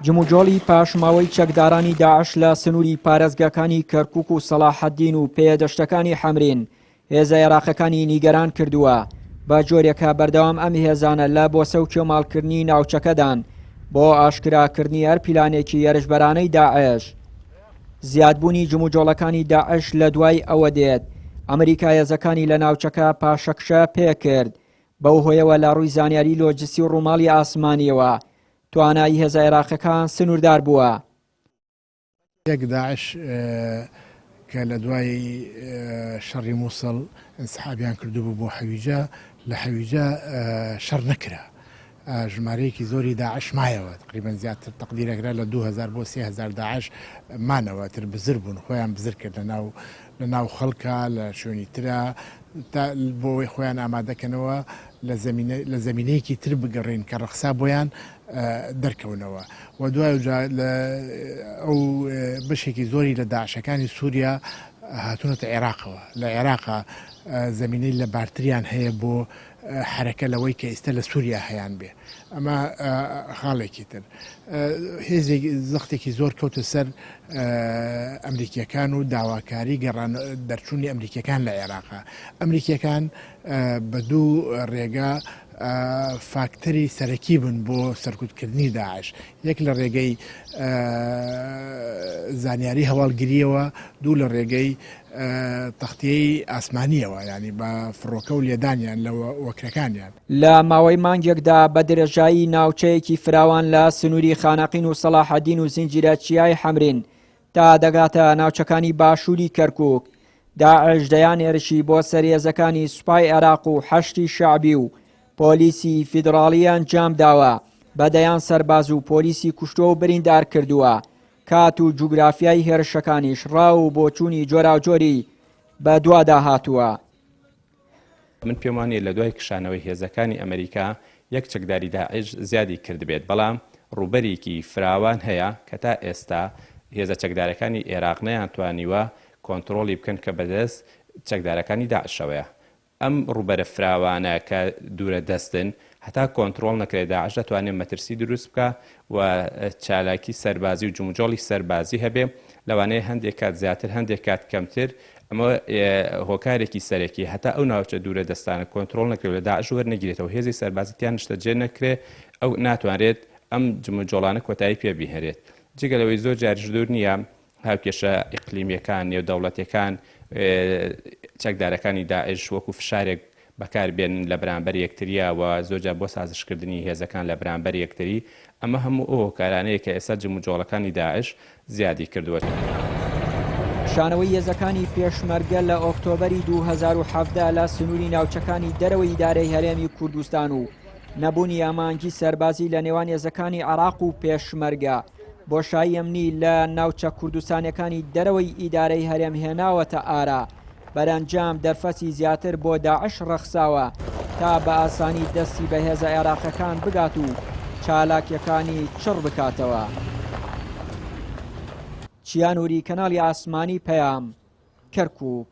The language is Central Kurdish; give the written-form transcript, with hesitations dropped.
جموجۆڵی پاشماوەی چەکدارانی داعش لە سنووری پارێزگاکانی کەرکوک و سەڵاحەدین و پێدەشتەکانی حەمرین هێزە عێراقەکانی نیگەران کردووە، بە جۆرێکە بەردەوام ئەم هێزانە لە بۆسە و کێوماڵکردنی ناوچەکەدان بۆ ئاشکراکردنی هەر پیلانێکی هێرشبەرانەی داعش. زیادبوونی جموجۆڵەکانی داعش لە دوای ئەوە دێت ئەمریکا هێزەکانی لە ناوچەکە پاشەکشە پێکرد، بەو هۆیەوە لە ڕووی زانیاری لۆجستی و ڕووماڵی ئاسمانیەوە توانایی هێزە عێراقیەکان سنووردار بووە. یەک داعش کە لە دوای شەڕی مووسڵ ئینسحابیان کردبوو بۆ حەویجە، لە حەویجە شەڕ نەکرا. ژمارەیەکی زۆری داعش مایەوە، تقریبەن زیاتر تەقدیرەکرا لە 2000 بۆ 3000 داعش مانەوە، تر بزر بوون، خۆیان بزر کرد لە ناو لە ناو خەڵکا لە شوێنی ترا تا بۆ ئەوەی خۆیان ئامادەکەنەوە لە زەمینە لە زەمینەیەکی تر بگەڕێن کە ڕەخسا بۆیان دەرکەونەوە و دوای جا لە ئەو بەشێکی زۆری لە داعشەکانی سووریا هاتوونەتە عێراقەوە لە عێراقا زەمینەی لەبارتریان هەیە بۆ حەرەکە لەوەی کە ئیستا لە سووریا هەیان بێ ئەمە خاڵێکی تر هێزێک زەختێکی زۆر کەوتە سەر ئەمریکیەکان و داواکاری گەڕان دەرچوونی ئەمریکیەکان لە عێراقا ئەمریکیەکان بە دوو ڕێگا فاکتەری سەرەکی بن بۆ سەرکوتکردنی داعش یەک لە ڕێگەی زانیاری هەواڵگریەوە دوو لە ڕێگەی تەختیەی ئاسمانیەوە یانی بە فڕۆکە و لێدانیان لە وەکرەکانیان. لە ماوەی مانگێکدا بە درێژایی ناوچەیەکی فراوان لە سنووری خانەقین و سەڵاحەدین و زنجیرە چیای حەمرین تا دەگاتە ناوچەکانی باشووری کەرکووک، داعش دەیان هێرشی بۆ سەر هێزەکانی سوپای عێراق و حەشدی شەعبی و پۆلیسی فیدڕاڵی ئەنجامداوە، بە دەیان سەرباز و پۆلیسی کوشتووە و بریندار کردووە. کات و جوگرافیای هێرشەکانیش ڕا و بۆچوونی جۆراوجۆری بە دوادا هاتووە. من پێم وانیە لە دوای کشانەوەی هێزەکانی ئەمریکا یەک چەکداری داعش زیادی کردبێت، بەڵام ڕووبەرێکی فراوان هەیە کە تا ئێستا هێزە چەکدارەکانی ئێراق نەیانتوانیوە کۆنتڕۆڵی بکەن کە بەدەست چەکدارەکانی داعشەوەیە. ئەم ڕووبەرە فراوانە کە دوورە دەستن، هەتا کۆنتڕۆڵ نەکرێت داعش دەتوانێت مەترسی دروست بکا و چالاکی سەربازی و جموجۆڵی سەربازی هەبێ، لەوانەیە هەندێک کات زیاتر هەندێک کات کەمتر، ئەمە هۆکارێکی سەرەکیە هەتا ئەو ناوچە دوورە دەستانە کۆنتڕۆڵ نەکرێت و لە داعش وەرنەگیرێتەوە هێزی سەربازی تیا نیشتەجێ نەکرێ ئەو ناتوانرێت ئەم جموجۆڵانە کۆتایی پێ بهێنرێت. جگە لەوەی زۆر جاریش دوور نییە هاوکێشە ئیقلیمییەکان، نێودەوڵەتییەکان چەکدارەکانی داعش وەکو فشارێک بەکار بێنن لە بەرامبەر یەکتریا و زۆرجار بۆ سازشکردنی هێزەکان لە بەرامبەر یەکتری، ئەمە هەموو ئەو هۆکارانەیە کە ئێستا جموجۆڵەکانی داعش زیادی کردووە. کشانەوەی هێزەکانی پێشمەرگە لە ئۆکتۆبەری 2017 لە سنووری ناوچەکانی دەرەوەی ئیدارەی هەرێمی کوردستان و نەبوونی ئامانجی سەربازی لە نێوان هێزەکانی عێراق و پێشمەرگە بۆشایی ئەمنی لە ناوچە کوردستانیەکانی دەرەوەی ئیدارەی هەرێم هێناوەتە ئارا، بەرەنجام دەرفەتی زیاتر بۆ داعش ڕەخساوە تا بە ئاسانی دەستی بە هێزە عێراقیەکان بگات و چالاکیەکانی چڕ بکاتەوە. چیا نوری، کەناڵی ئاسمانی پەیام، کەرکوک.